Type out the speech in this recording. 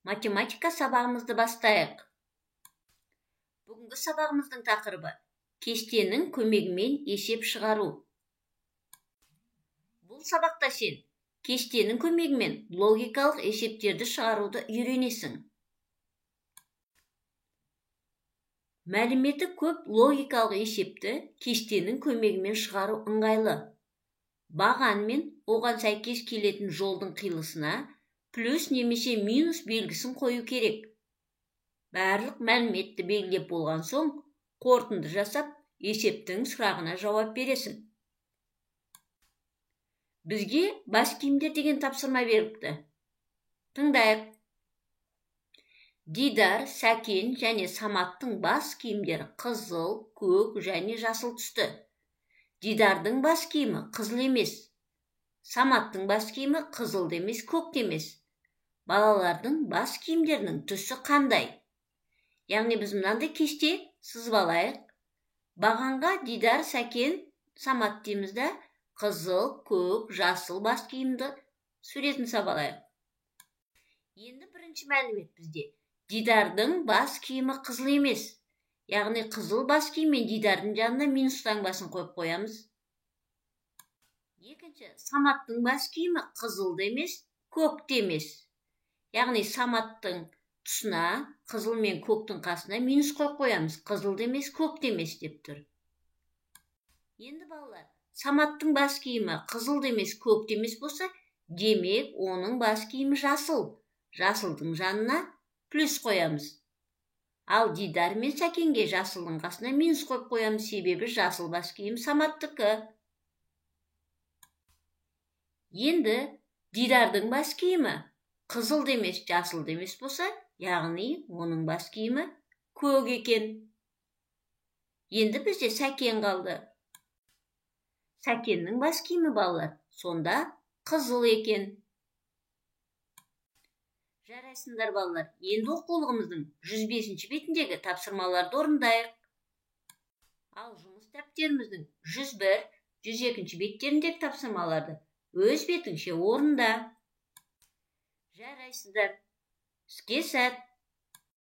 Математика сабағымызды бастайық. Бүгінгі сабағымыздың тақырыбы кестенің көмегімен есеп шығару. Бұл сабақта сен кестенің көмегімен логикалық есептерді шығаруды үйренесің. Мәліметі көп логикалық есепті кестенің көмегімен шығару ыңғайлы. Баған мен оған сәйкес келетін жолдың қиылысына плюс немесе минус белгісін қою керек. Барлық мәліметті белгілеп болған соң, қорытынды жасап, есептің сұрағына жауап бересің. Бізге бас киімдер деген тапсырма беріліпті. Тыңдайық. Дидар, Сәкен және Саматтың бас киімдері қызыл, көк және жасыл түсті. Дидардың бас киімі қызыл емес. Саматтың бас киімі қызыл да емес, көк те емес. Балалардың бас киімдерінің түсі қандай? Яғни біз мынандай кесте сызып алайық. Бағанға Дидар, Сәкен, Самат дейміз да, қызыл, көк, жасыл бас киімді суретін сап алайық. Енді бірінші мәлімет бізде. Дидардың бас киімі қызыл емес. Яғни қызыл бас киім мен Дидардың жанына минус таңбасын қойып қоямыз. Екінші, Саматтың бас киімі қызыл да емес, көк те емес. Яғни Саматтың тұсына қызыл мен көктің қасына минус қойып қоямыз. Қызыл да емес, көк те емес деп тұр. Енді балалар, Саматтың бас киімі қызыл да емес, көк те емес болса, демек оның бас киімі жасыл. Жасылдың жанына плюс қоямыз. Ал Дидар мен Сәкенге жасылдың қасына минус қойып қоямыз, себебі жасыл бас киім Саматтікі. Енді Дидардың бас киімі қызыл да емес, жасыл да емес болса, яғни оның бас киімі көк екен. Енді бізде Сәкен қалды. Сәкеннің бас киімі балалар, сонда қызыл екен. Жарайсыңдар балалар, енді оқулығымыздың 105 бетіндегі тапсырмаларды орындайық. Ал жұмыс дәптеріміздің 101, 102 беттеріндегі тапсырмаларды өз бетіңше орында. Жарайсыздар. Іске сәт.